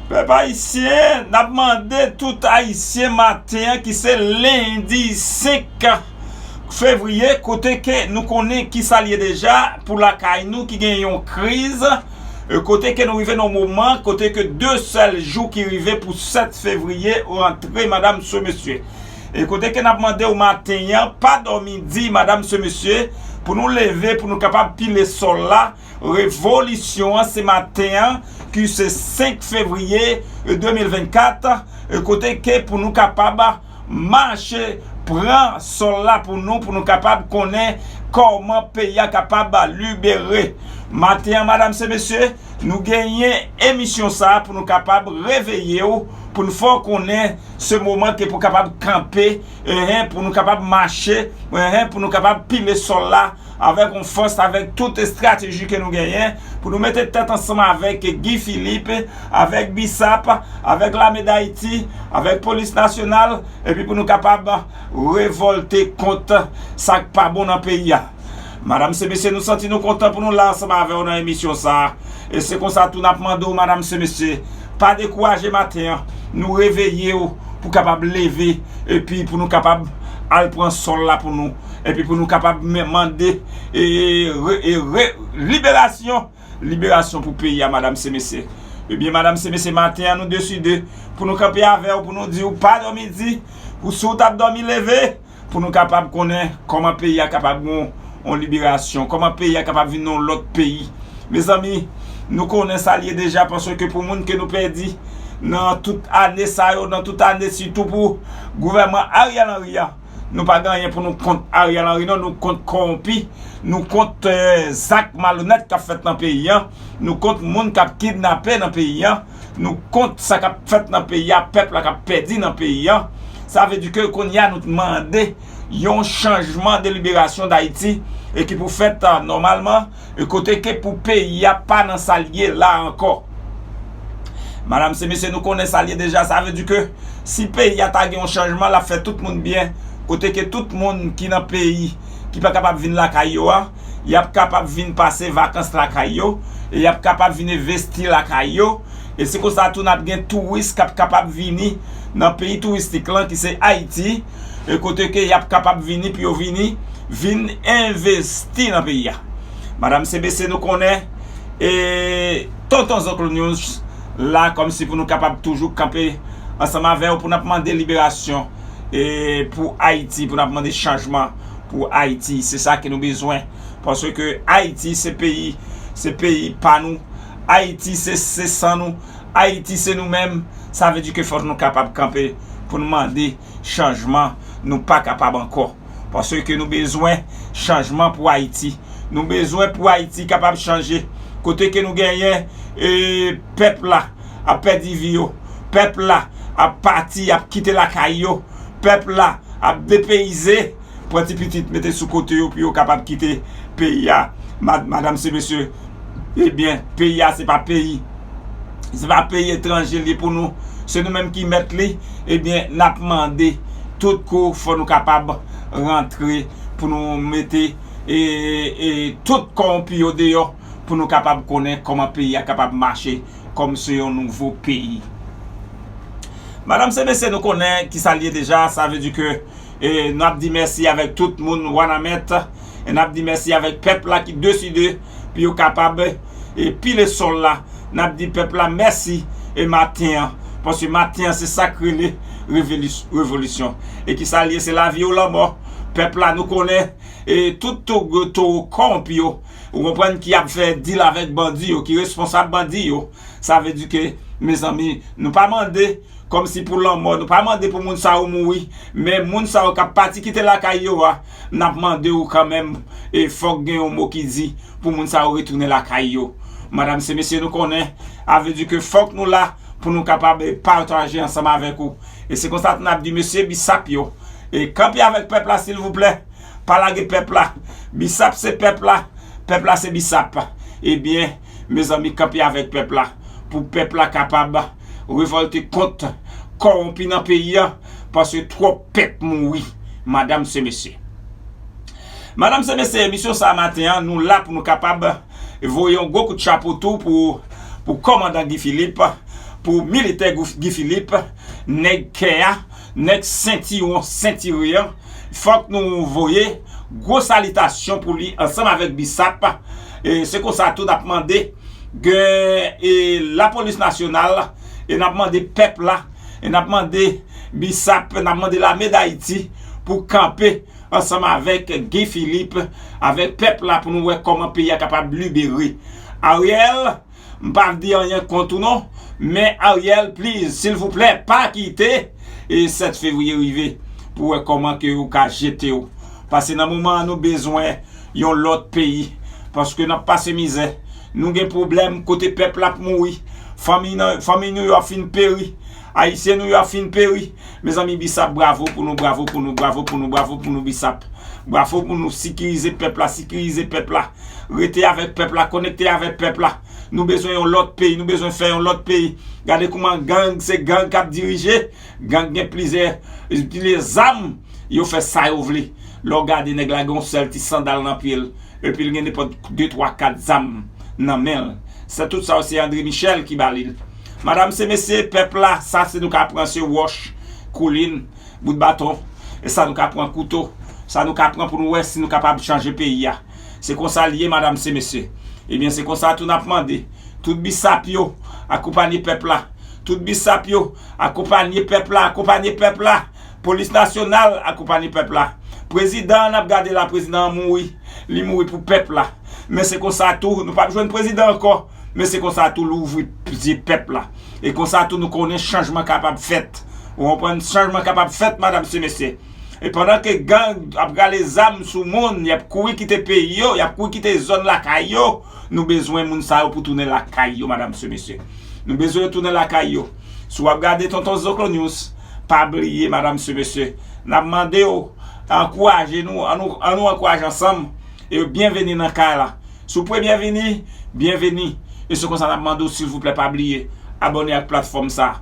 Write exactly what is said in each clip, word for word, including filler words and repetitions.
Pèp ayisyen, n ap mande tout ayisyen maten an ki se lendi senk fevriye, kote ke nou konnen ki sa l ye deja pou lakay nou ki gen yon kriz, e kote ke nou rive nan moman kote ke de sèl jou ki rive pou sèt fevriye rantre, madam, se mesye. E kote ke n ap mande w maten an, pa dòmi di, madam, se mesye, pou nou leve, pou nou kapab pile sòl la, revolisyon an se maten an, ki se senk fevriye de mil vennkat, kote ke pou nou kapab mache pran sòl la pou nou, pou nou kapab konnen kòman peyi a kapab libere. Maten an, madam, se mesye, nou genyen emisyon sa a pou nou kapab reveye w, pou nou fè w konnen se moman ke pou kapab kanpe, enhen, pou nou kapab mache, enhen, pou nou kapab pile sòl la avèk yon fòs, avèk tout estrateji ke nou genyen, pou nou mete tèt ansanm avèk Guy Philippe, avèk bisap, avèk lame d Ayiti, avèk polis nasyonal, epi pou nou kapab revòlte kont sa k pa bon nan peyi a. Madam, se mesye, nou santi nou kontan pou nou la ansanm avè w nan emisyon sa a. E se konsa tou n ap mande w, madam, se mesye, pa dekouraje maten an, nou reveye w pou kapab leve, epi pou nou kapab al pran sòl la pou nou, epi pou nou kapab men- mande e, re- e re- liberasyon, liberasyon pou peyi a, madam, se mesye. Ebyen, madam, se mesye, maten an nou deside pou nou kanpe avè w, pou nou di w pa dòmi di, pou si w t ap dòmi leve, pou nou kapab konnen kòman peyi a kapab gen yon liberasyon, kòman peyi a kapab vin yon lòt peyi. Mezanmi, nou konnen sa l ye deja, paske pou moun ke nou pèdi nan tout ane sa yo, nan tout ane, sitou pou gouvènman Ariel Henry a, nou pa gen anyen pou nou kont Ariel Henry, non, nou kont kòwonpi, nou kont, eh, zak malonèt k ap fèt nan peyi a, nou kont moun k ap kidnape nan peyi a, nou kont sa k ap fèt nan peyi a, pèp la k ap pèdi nan peyi a. Sa vle di ke kounye a nou mande yon chanjman de liberasyon Dayiti e ki pou fèt, ah, nòmalman, e kote ke pou peyi a pa nan sa l ye la ankò. Madam, se mesye, nou konnen sa l ye deja, sa vle di ke si peyi a ta gen yon chanjman, l ap fè tout moun byen, kote ke tout moun ki nan peyi ki pa kapab vin lakay yo a, y ap kapab vin pase vakans lakay yo, e y ap kapab vin envesti lakay yo. E se konsa tou n ap gen touris k ap kapab vini nan peyi touristik lan ki se Ayiti, e kote ke y ap kapab vini pou yo vini, vin envesti nan peyi a. Madam, se mesye, nou konnen, e Tonton Zòklou News la kòmsi pou nou kapab toujou kanpe ansanm avè w pou n ap mande liberasyon, e pou Ayiti, pou n ap mande chanjman pou Ayiti. Se sa ke nou bezwen. Paske Ayiti se peyi, se peyi pa nou. Ayiti se, se san nou. Ayiti se nou menm. Sa vle di ke fòk nou kapab kanpe pou nou mande chanjman. Nou pa kapab ankò. Paske nou bezwen chanjman pou Ayiti. Nou bezwen pou Ayiti kapab chanje. Kote ke nou genyen, e, pèp la ap pèdi vi yo. Pèp la ap pati, ap kite lakay yo. Pèp la ap depeyize, pran ti pitit, mete sou kote yo pou yo kapab kite peyi a. Mad- madam, se mesye, ebyen, peyi a se pa peyi, se pa peyi etranje li pou nou. Se nou menm ki mèt li. Ebyen, n ap mande tout kou fò nou kapab rantre pou nou mete, e, e, tout kòwonpi yo deyò pou nou kapab konnen kòman peyi a kapab mache kòm se yon nouvo peyi. Madam, se mesye, nou konnen ki sa l ye deja. Sa vle di ke, e, n ap di mèsi avèk tout moun Wanament. E n ap di mèsi avèk pèp la ki deside pou yo kapab, e, pile sòl la. N ap di pèp la mèsi, e, maten an. Paske maten an se sa k rele revolis- revolisyon. E ki sa l ye, se lavi ou lanmò. Pèp la, nou konnen, e, tout to- towo kòwonpi yo. Ou konprann, ki ap fè dil avèk bandi yo, ki responsab bandi yo. Sa vle di ke, mezanmi, nou pa mande kòmsi pou lanmò, nou pa mande pou moun sa yo mouri, men moun sa yo k ap pati kite lakay yo a, n ap mande w kanmenm, e fòk gen yon mo ki di pou moun sa yo retounen lakay yo. Madam, se mesye, nou konnen, a vle di ke fòk nou la pou nou kapab, e, pataje ansanm avèk ou. E se konsa tou n ap di mesye bisap yo, e kanpe avèk pèp la, silvouplè. Pa lage pèp la. Bisap se pèp la. Pèp la se bisap. Ebyen, mezanmi, kanpe avèk pèp la. Pou pèp la kapab revòlte kont kòwonpi nan peyi a. Paske twòp pèp mouri. Madam, se mesye. Madam, se mesye, emisyon sa a maten an, nou la pou nou kapab voye yon gwo kout chapo tou pou, pou kòmandan Guy Philippe, pou militè Guy Philippe, nèg kè a, nèg sentiwon sentire an. Fòk nou voye gwo salitasyon pou li ansanm avèk BISAP. E se konsa tou n ap mande gen e lapolis nasyonal, e n ap mande pèp la, e n ap mande BISAP, n ap mande lame dayiti pou kanpe ansanm avèk Guy Philippe, avèk pèp la pou nou wè kòman peyi a kapab libere. Ariel, m pa di anyen kont ou non, men Ariel, please, silvouplè, pa kite e sèt fevriye rive pou wè kòman ke ou ka jete w. Paske nan moman an nou bezwen yon lòt peyi. Paske n ap pase mizè. Nou gen pwoblèm kote pèp la ap mouri. Fanmi nou yo ap fin peri. Ayisyen nou yo ap fin peri. Mezanmi, BISAP, bravo pou nou, bravo pou nou, bravo pou nou, bravo pou nou, BISAP. Bravo pou nou, sikirize pèp la, sikirize pèp la. Rete avèk pèp la, konekte avèk pèp la. Nou bezwen yon lòt peyi, nou bezwen fè yon lòt peyi. Gade kouman gang, se gang k ap dirije. Gang gen plizyè, plizyè zam, yo fè sa yo vle. Lè w gade nèg la gen yon sèl ti sandal nan pye l, epi l gen nenpòt de, twa, kat zam nan men l. Se tout sa yo, se André Michel ki ba li l. Madam se mesye, pèp la, sa se nou ka pran se wòch, koulin, bout baton, e sa nou ka pran kouto, sa nou ka pran pou nou wè si nou kapab chanje peyi a. Se konsa l ye, madam se mesye. Ebyen, se konsa tou n ap mande tout BISAP yo akonpanye pèp la. Tout BISAP yo akonpanye pèp la, akonpanye pèp la. Polis nasyonal akonpanye pèp la. Prezidan an, n ap gade la, prezidan an mouri. Li mouri pou pèp la. Men se konsa tou, nou p ap jwenn prezidan ankò. Men se konsa tou, louvri zye pèp la. E konsa tou, nou konnen chanjman kapab fèt. Ou konprann? Chanjman kapab fèt, madam se mesye. E pandan ke gang ap rale zam sou moun, y ap kouri kite peyi yo, y ap kouri kite zòn lakay yo, nou bezwen moun sa yo pou tounen lakay yo, madam se mesye. Nou bezwen yo tounen lakay yo. Si w ap gade Tonton Zoklo News, pa bliye, madam se mesye. N ap mande w, ankouraje nou, an nou, an nou ankouraje ansanm. E byenveni nan kay la. Si w premye vini, byenveni. E se konsa n ap mande w, silvouplè, pa bliye abòne ak platfòm sa.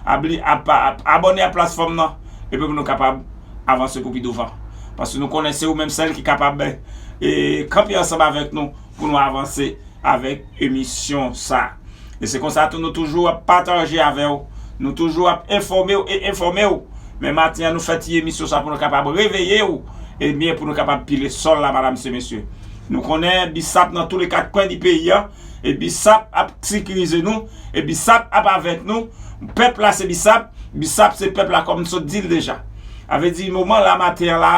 Abli-, ap, ap, abòne ak platfòm nan, epi pou nou kapab avanse pou pi douvan. Paske nou konnen se ou menm sèl ki kapab, e, kanpe ansanm avèk nou pou nou avanse avèk emisyon sa. E se konsa tou nou toujou ap pataje avè w, nou toujou ap enfòme w e enfòme w. Men maten an nou fè ti emisyon sa pou nou kapab reveye w, ebyen pou nou kapab pile sòl la, madam se mesye. Nou konnen BISAP nan tou le kat kwen di peyi an, e BISAP ap sekirize nou, e BISAP ap avèk nou. Pèp la se BISAP, BISAP se pèp la kòm m sot di l deja. A vle di moman la maten an la,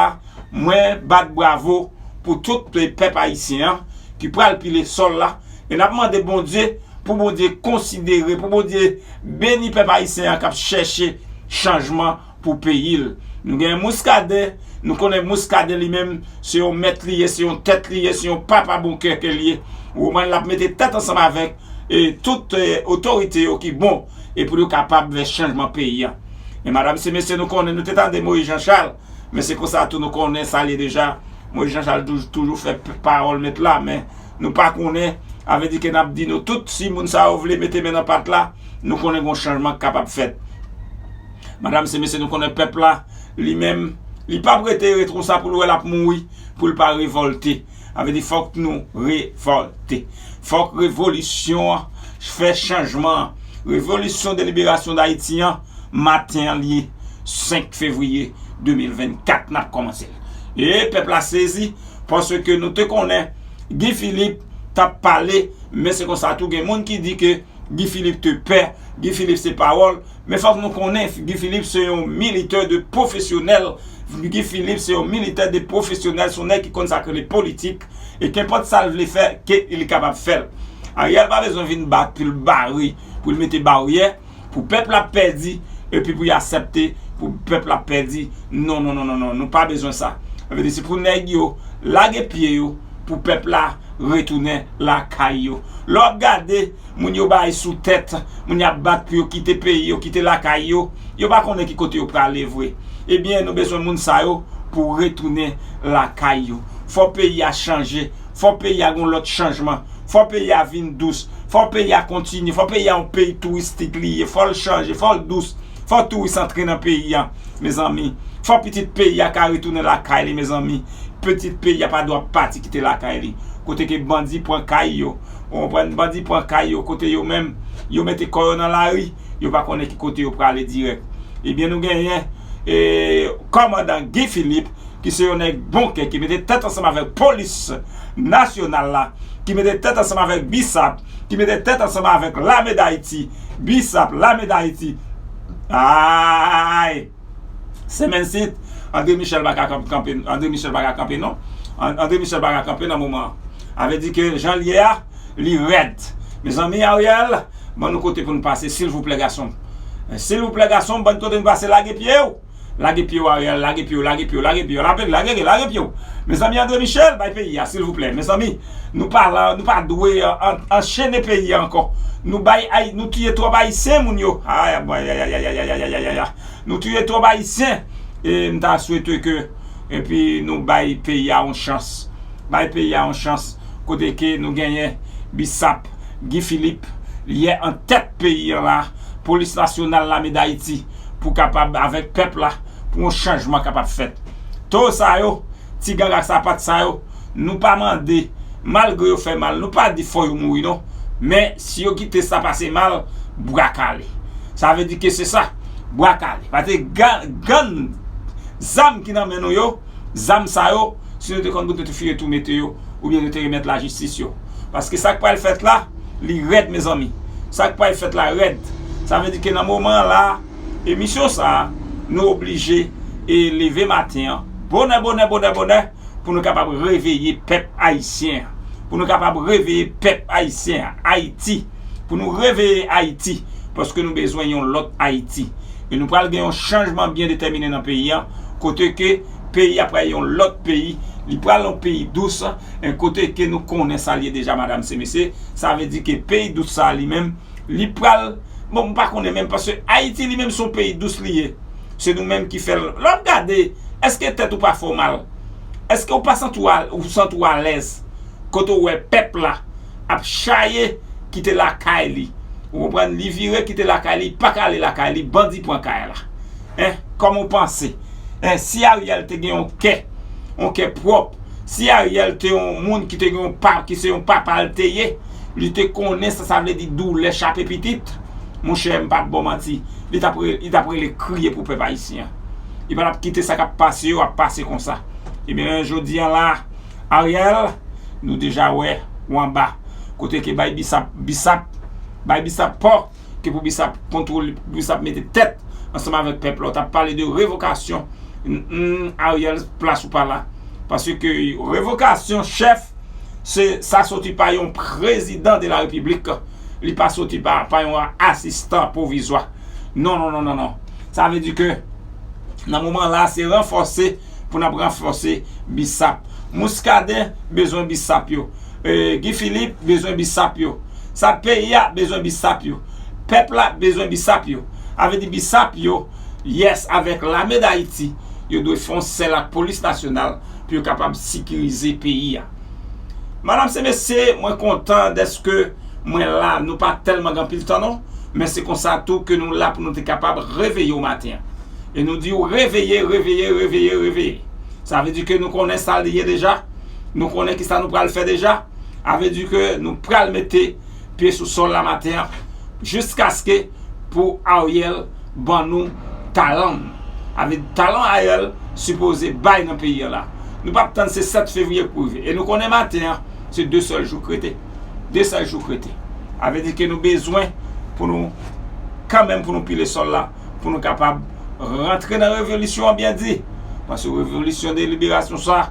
mwen bat bravo pou tout pèp ayisyen an ki pral pile sòl la. E n ap mande Bondye pou Bondye konsidere, pou Bondye beni pèp ayisyen an k ap chèche chanjman pou peyi l. Nou gen Muscadin, nou konnen Muscadin li menm, se yon mèt li ye, se yon tèt li ye, se yon papa bon kè ke li ye. Ou konprann, l ap mete tèt ansanm avèk, e, tout, e, otorite yo ki bon, e pou yo kapab fè chanjman peyi a. E madam se mesye, nou konnen, nou te tande Moïse Jean Charles, men se konsa tou nou konnen sa l ye deja. Moïse Jean Charles toujou, toujou fè p-, pawòl mèt la, men nou pa konnen, a vle di ke n ap di nou tout, si moun sa yo vle mete men nan pat la, nou konnen gon chanjman k kapab fèt. Madam se mesye, nou konnen pèp la, li menm, li p ap rete, rete konsa pou l wè l ap mouri, pou l pa revòlte. A vle di fòk nou revòlte. Fòk revolisyon an fè chanjman an. Revolisyon de liberasyon Dayiti an, maten an li ye, senk fevriye de mil vennkat, n ap kòmanse l. E pèp la sezi, paske nou te konnen Guy Philippe t ap pale, men se konsa tou gen moun ki di ke Guy Philippe te pè, Guy Philippe se pawòl, men fòk nou konnen Guy Philippe se yon militè de pwofesyonèl, Guy Philippe se yon militè de pwofesyonèl, se yon nèg ki konn sa k rele politik, e kenpòt sa l vle fè, ke li kapab fè l. Ariel pa bezwen vin bat pou l bare, pou l mete baryè, pou pèp la pèdi, epi pou y aksepte pou pèp la pèdi. Non, non, non, non, non, nou pa bezwen sa. Sa vle di se pou nèg yo lage pye yo, pou pèp la retounen lakay yo. Lè w ap gade, moun yo bay sou tèt, moun y ap bat pou yo kite peyi yo, kite lakay yo, yo pa konnen ki kote yo prale vre. Ebyen, nou bezwen moun sa yo pou retounen lakay yo. Fò peyi a chanje, fò peyi a gon lòt chanjman, fò peyi a vin dous, fò peyi a kontinye, fò peyi a yon peyi touristik li ye, fò l chanje, fò l dous, fò touris antre nan peyi a, mezanmi. Fò pitit peyi a ka retounen lakay li, mezanmi. Pitit peyi a pa dwe ap pati kite lakay li. Kote ke bandi pran kay yo, ou konprann, bandi pran kay yo, kote yo menm, yo mete kò yo nan lari, yo pa konnen ki kote yo prale dirèk. Ebyen, nou genyen, e, kòmandan Guy Philippe, ki se yon nèg bon kè, ki mete tèt ansanm avèk polis nasyonal la, ki mete tèt ansanm avèk bisap, ki mete tèt ansanm avèk lame Dayiti, bisap, lame Dayiti. Ay! Semèn sit, André Michel pa ka kanpe, André Michel pa ka kanpe non. André Michel pa ka kanpe nan moman an. Sa vle di ke jan l ye a, li rèd. Mezanmi, Ariel, ban nou kote pou nou pase, silvouplè gason. Silvouplè gason, ban n kote nou pase, lage pye w. Lage pye w, Ariel, lage pye w, lage pye w, lage pye w, lage, lage, lage pye w. Mezanmi, André Michel, bay peyi a, silvouplè. Mezanmi, nou pa la, nou pa dwe anchene peyi a ankò. Nou bay, nou tiye twòp Ayisyen, moun yo. Ay, ay, ay. Nou tiye twòp Ayisyen. E m ta swete ke, epi nou bay peyi a yon chans. Bay peyi a yon chans. Kote ke nou genyen bisap Guy Philippe, li yè an tèt peyi an la, polis nasyonal, lame Dayiti, pou kapab, avèk pèp la, pou yon chanjman kapab fèt. Towo sa yo, ti ganga sapat sa yo, nou pa mande, malgre yo fè mal, nou pa di fò yo mouri non. Men, si yo kite sa pase mal, bwa kale. Sa vle di ke se sa, bwa kale. Paske gann zam ki nan men nou yo, zam sa yo, si nou te konn bout nou te fire tou mete yo, oubyen nou te remèt lajistis yo. Paske sa k pral fèt la, li rèd, mezanmi. Sa k pral fèt la rèd. Sa vle di ke nan moman an la, emisyon sa a, nou oblije e leve maten an, bonè, bonè, bonè, bonè, pou nou kapab reveye pèp ayisyen an. Pou nou kapab reveye pèp ayisyen an, Ayiti. Pou nou reveye Ayiti. Paske nou bezwen yon lòt Ayiti. E nou pral gen yon chanjman byen detèmine nan peyi an. Kote ke peyi a pral yon lòt peyi. Li pral yon peyi dous. E kote ke nou konnen sa l ye deja, madam e mesye. Sa vle di ke peyi dous sa a li menm, li pral, bon, m pa konnen menm, paske Ayiti li menm se yon peyi dous li ye. Se nou menm ki fè l. Lè w ap gade, èske tèt ou pa fè w mal? Èske ou pa santi w al-, ou santi w alèz? Kote w wè pèp la ap chaye kite lakay li. Ou konprann? Li vire kite lakay li, li pa ka ale lakay li, bandi pran kay la. Hein? Kòman w panse? Hein? Si Ariel te gen yon kè, yon kè pwòp, si Ariel te yon moun ki te gen yon pa, ki se yon papa l te ye, li te konnen sa sa vle di doulè chape pitit. Monchè, m p ap ba w manti, li t ap re-, li t ap rele kriye pou pèp ayisyen an. Li pa t ap kite sa k ap pase yo ap pase konsa. Ebyen, jodi a la, Ariel, nou deja wè ou anba. Kote ke bay bisap, bisap, bay bisap pò, ke pou bisap kontwole, pou bisap mete tèt ansanm avèk pèp la. Ou t ap pale de revokasyon. N-, n-, Ariel, plas ou pa la. Paske revokasyon chèf, se, sa soti pa yon prezidan de la repiblik. Li pa soti pa, pa yon asistan pwovizwa. Non, non, non, non, non. Sa vle di ke nan moman la, se ranfòse pou n ap ranfòse bisap. Muscadin bezwen bisap yo. E, Guy Philippe bezwen bisap yo. Sa peyi a bezwen bisap yo. Pèp la bezwen bisap yo. Sa vle di bisap yo, yes, avèk lame Dayiti, yo dwe fè yon sèl ak polis nasyonal pou yo kapab sekirize peyi a. Madam e mesye, mwen kontan dèske mwen la. Nou pa tèlman gen anpil tan non, men se konsa tou ke nou la pou nou te kapab reveye w maten an. E nou di w reveye, reveye, reveye, reveye. Sa vle di ke nou konnen sa li ye deja. Nou konnen kisa nou pral fè deja. Sa vle di ke nou pral mete pye sou sòl la maten an, jiskaske pou Ariel ban nou talan. Avèk talan Ariel sipoze bay nan peyi an la. Nou p ap tann se sèt fevriye k pou rive. E nou konnen maten an, se de sèl jou k rete. De sèl jou k rete. Sa vle di ke nou bezwen pou nou, kanmenm pou nou pile sòl la, pou nou kapab rantre nan revolisyon an byen di. Paske revolisyon de liberasyon sa,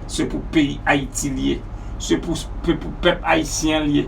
se pou peyi Ayiti li ye. Se pou, pou pèp ayisyen li ye.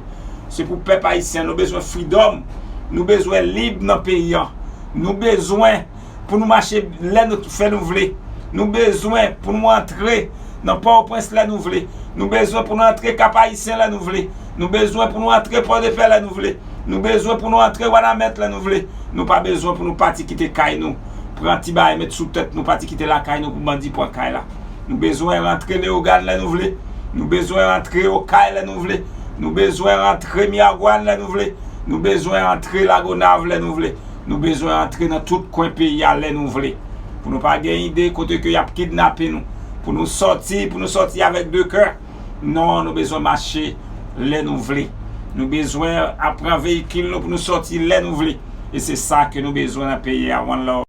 Se pou pèp ayisyen, nou bezwen freedom. Nou bezwen lib nan peyi an. Nou bezwen pou nou mache lè nou fè nou vle. Nou bezwen pou nou antre nan Pòtoprens lè nou vle. Nou bezwen pou nou antre Kap Ayisyen lè nou vle. Nou bezwen pou nou antre Pòdepè lè nou vle. Nou bezwen pou nou antre Wanament lè nou vle. Nou pa bezwen pou nou pati kite kay nou, pran ti bagay met sou tèt nou, pati kite lakay nou pou bandi pran kay la. Nou bezwen rantre Leyogàn lè nou vle. Nou bezwen rantre Okay lè nou vle. Nou bezwen rantre Miragwàn lè nou vle. Nou bezwen rantre Lagonav lè nou vle. Nou bezwen rantre nan tout kwen peyi a lè nou vle. Pou nou pa gen ide kote ke y ap kidnape nou. Pou nou sòti, pou nou sòti avèk de kè. Non, nou bezwen mache lè nou vle. Nou bezwen ap pran veyikil nou pou nou sòti lè nou vle. E se sa ke nou bezwen nan peyi a. One love.